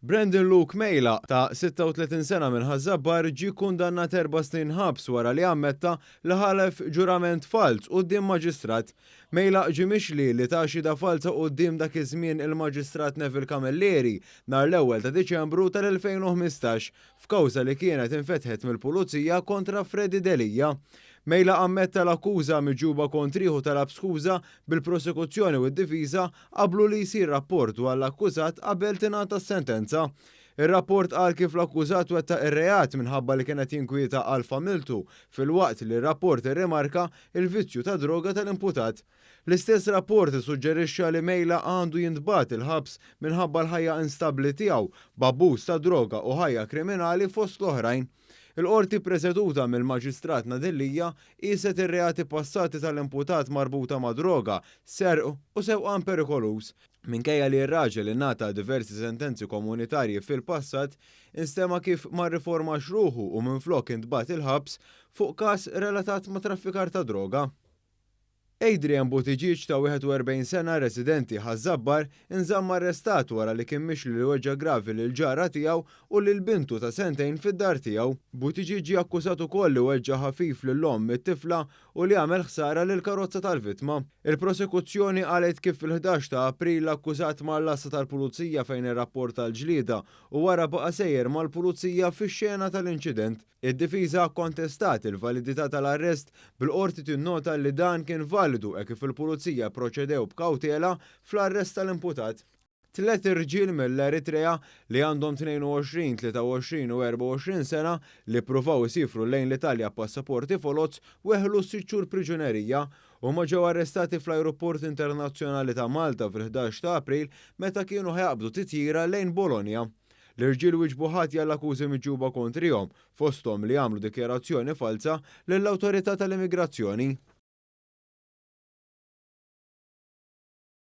Brandon Luke Mejlaq, ta' 36 sena minn Ħaż-Żabbar ġie kkundannat erba' snin ħabs wara li ammetta li ħalef ġurament falz quddiem maġistrat. Mejlaq ġie mixli li ta xhieda falza quddiem dak iż-żmien il-Maġistrat Neville Camilleri nhar l-ewwel ta' Diċembru tal-2015 f'kawża li kienet infetħet mill-Pulizija kontra Freddie Delia. Mejlaq ammetta l-akkuża miġjuba kontrih u talab skuża bil-prosekuzzjoni u d-difiża qablu li jsir rapport dwar l-akkużat qabel tingħata s-sentenza. Ir-rapport qal kif l-akkużat wettaq ir-reat minħabba li kien qed jinkwieta għal familtu, filwaqt li r-rapport irrimarka l-vizzju tad-droga tal-imputat. L-istess rapport issuġġerixxa li Mejla għandu jintbagħat il-ħabs minħabba l-ħajja instabbli tiegħu, b'abbuż ta' droga u ħajja kriminali fost l-oħrajn. Il-Qorti ppreseduta mill-Maġistrat Nadine Lia qieset ir-reati passati tal-imputat marbuta ma' droga, serq u sewqan perikoluż. Minkejja li r-raġel ingħata diversi sentenzi komunitarji fil-passat, instema' kif ma rriformax ruħu u minflok intbagħat il-ħabs fuq każ relatat ma' traffikar ta' droga. Adrian Buttigieg ta' 41 sena residenti Ħaż-Żabbar inżamm arrestat wara li kien mixli li weġġa' gravi lil ġara tiegħu u lil bintu ta' sentejn fid-dar tiegħu. Buttigieg ġie akkużat ukoll li weġġa' ħafif lil omm it-tifla u li għamel ħsara lill-karozza tal-vittma. Il-prosekuzzjoni qalet kif fil-11 ta' April l-akkużat mar l-għassa tal-Pulizija fejn irrapporta l-ġlieda u wara baqa' sejjer mal-Pulizija fix-xena tal-inċident. Id-difiża kkontestat il-validità tal-arrest, bil-Qorti tinnota li dan kien validu hekk kif il-Pulizija pproċedew b'kawtela fl-arrest tal-imputat. Tliet irġiel mill-Eritrea li għandhom 22, 23 u 24 sena li ppruvaw isiefru lejn l-Italja b'passaporti foloz weħlu sitt xhur priġunerija. Huma ġew arrestati fl-Ajruport Internazzjonali ta' Malta fil-11 ta' April meta kienu ħa jaqbdu titjira lejn Bologna. L-irġiel wieġbu ħatja għall-akkużi miġjuba kontrihom, fosthom li għamlu dikjarazzjoni falza lill-awtorità tal-immigrazzjoni.